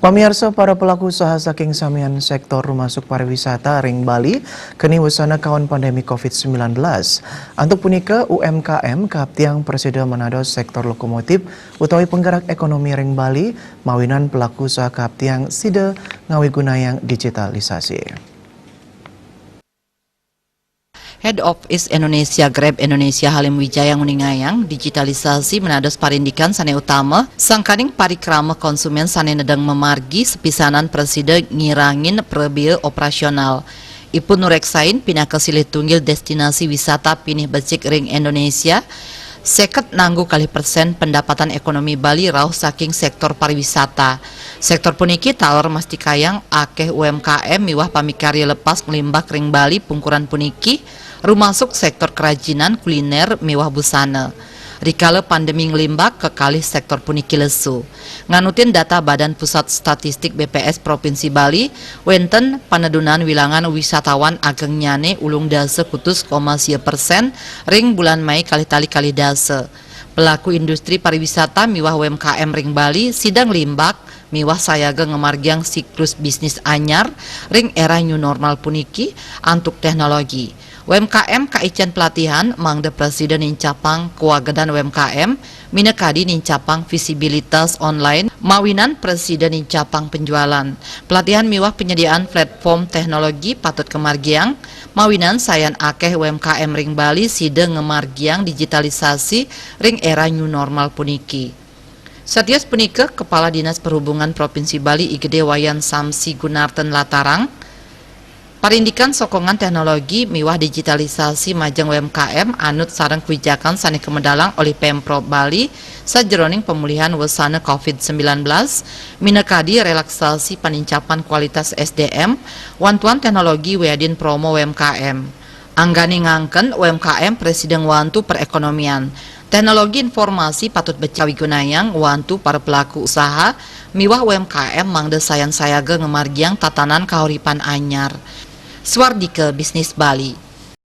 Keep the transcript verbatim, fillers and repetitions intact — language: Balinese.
Pamiarsa, para pelaku usaha saking samian sektor rumasuk pariwisata ring Bali keni wusana kaon pandemi covid sembilan belas. Antuk punika, U M K M kaaptiang prasida manados sektor lokomotif utawi penggerak ekonomi ring Bali, mawinan pelaku usaha kaaptiang sida ngawigunayang digitalisasi. Head Office Indonesia Grab Indonesia Halim Wijaya nguningayang, digitalisasi manados parindikan sane utama sangkaning parikrama konsumen sane nedeng mamargi, sepisanan prasida ngirangin prabea operasional. Ipun nureksain, pinaka silih tunggil destinasi wisata pinih becik ring Indonesia, seket nanggu kalih persen pendapatan ekonomi Bali rauh saking sektor pariwisata. Sektor puniki taler mastikayang akeh U M K M miwah pamikarya lepas nglimbak ring Bali pungkuran puniki, rumasuk sektor kerajinan, kuliner, miwah busana. Rikala pandemi nglimbak, kekalih sektor puniki lesu. Nganutin data Badan Pusat Statistik B P S Provinsi Bali, wenten panedunan wilangan wisatawan agengnyane ulung dasa kutus koma sia persen ring bulan Mei kalih tali kalih dasa. Pelaku industri pariwisata miwah U M K M ring Bali sida nglimbak miwah sayaga ngamargiang siklus bisnis anyar ring era new normal puniki antuk teknologi. U M K M kaicen pelatihan mangda prasida nincapang kawagedan U M K M, minakadi nincapang visibilitas online mawinan prasida nincapang penjualan. Pelatihan miwah penyediaan platform teknologi patut kamargiang, mawinan sayan akeh U M K M ring Bali sida ngamargiang digitalisasi ring era new normal puniki. Satios punika, Kepala Dinas Perhubungan Provinsi Bali I Gede Wayan Samsi Gunarten latarang, parindikan sokongan teknologi miwah digitalisasi majeng U M K M anut sareng kawijakan sane kamedalang olih Pemprov Bali sajeroning pemulihan wesana covid sembilan belas, minakadi relaksasi panincapan kualitas S D M, wantuan teknologi wiadin promo U M K M. Anggane ngangken, U M K M prasida ngwantu perekonomian. Teknologi informasi patut becik kawigunayang ngwantu para pelaku usaha miwah U M K M mangda sayan sayaga ngamargiang tatanan kauripan anyar. Swardika Bisnis Bali.